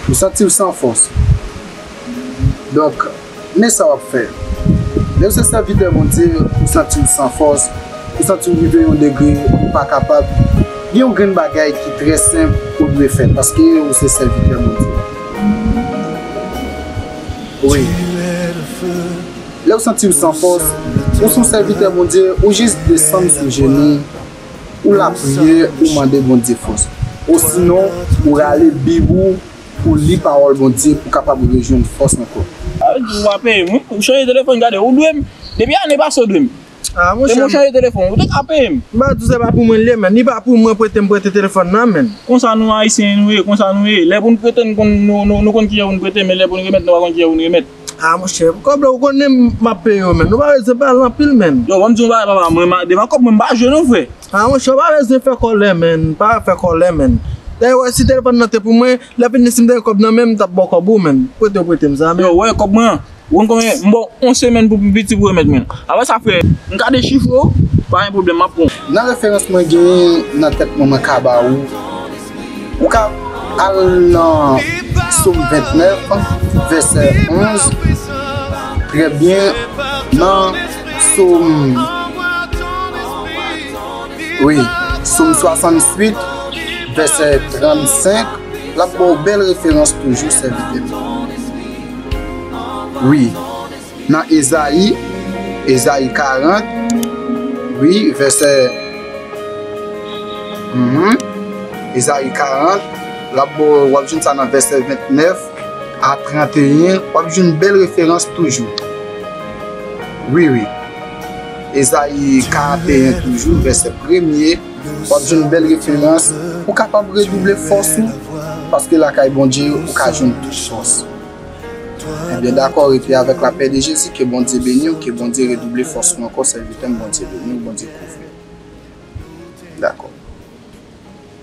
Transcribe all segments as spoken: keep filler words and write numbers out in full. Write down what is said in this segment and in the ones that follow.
Ou santi w san fòs. Donk, men sa w ap fè. Lè w se sèvitè Bondye, ou santi w san fòs, ou santi w rive yon degre ou pa kapab, gen yon grenn bagay ki trè senp ou dwe fè, paske ou se sèvitè Bondye. Wi. Lè w santi w san fòs, ou se yon sèvitè Bondye, ou jis desann sou jenou, ou lapriyè, ou mande Bondye fòs. Osinon, ou rale Bib ou, pou li pawòl Bondye, pou kapab rejwenn fòs ankò. Sa vle di ou pa peye m, wi. Ou chanje telefòn, gade, ou dwe m. Depi ane pase, ou dwe m. Ah, monchè. Depi ou chanje telefòn, ou te ka peye m. M pa di w se pa pou mwen l ye, menn. Li pa pou mwen prete m prete telefòn nan, menn. Konsa nou Ayisyen nou ye, konsa nou ye. Lè pou n prete, n konn, nou, nou, nou konn kijan pou n prete, men lè pou n remèt, nou pa konn kijan pou n remèt. Ah, monchè, kòb la, ou konnen m ap peye w, menn. Nou pa bezwen pale anpil, menn. Yo, ban m di w yon bagay, papa. Mwen, ma-, devan kòb mwen, m pa jwe non, frè. Ah, monchè, ou pa bezwen fè kòlè, menn. Pa fè kòlè, menn. Dayè, w wè, si telefòn nan te pou mwen, lè fini, si m te gen kòb nan men m, m t ap ba w kòb ou, menn. Prete w prete m sa, menn. Yo, wè, kòb mwen an. Ou konn konbyen? M ba w yon semèn pou piti pou remèt mwen. Apre sa, frè, m ka dechifre w, pa gen pwoblèm, m ap pran w. Nan referans mwen genyen nan tèt mwen, mwen ka ba ou, ou ka al nan Sòm vennèf, vèsè onz. Trè byen. Nan Sòm, wi, Sòm swasanntuit, vèsè trannsenk, l ap ba w bèl referans toujou, sèvitè m. Wi. Nan Ezayi, Ezayi karant, wi, vèsè, mhm, Ezayi karant, l ap ba w, w ap jwenn sa nan vèsè vennèf a trannteyen, w ap jwenn bèl referans toujou. Wi, wi. Ezayi karannteyen toujou, vèsè premye, w ap jwenn bèl referans. Ou kapab redouble fòs ou, paske lakay Bondye, ou ka jwenn tout fòs. Ebyen, dakò, rete avèk lapè de Jezi, ke Bondye beni w, ke Bondye redouble fòs ou ankò, sèvitè m, Bondye beni w, Bondye kouvri w. Dakò.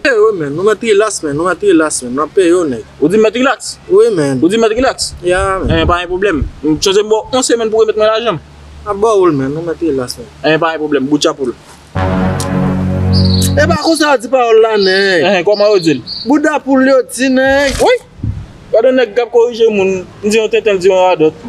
Peye w, menn, nou mèt relax, menn, nou mèt relax, menn, nou ap peye w, nèg. Ou di m mèt relax? Wi, menn. Ou di m mèt relax? Ya, menn. Eh, pa gen pwoblèm. M chanje m ba w yon semèn pou remèt mwen lajan m. M ap ba w l, menn, nou mèt relax, menn. Eh, pa gen pwoblèm, bout chapo l. E pa konsa yo di pawòl la, nèg. Eh, kòman yo di l? Bouda poul yo di, nèg. Wi. Gade yon nèg k ap korije moun, m di yon tenten, l di yon radòt.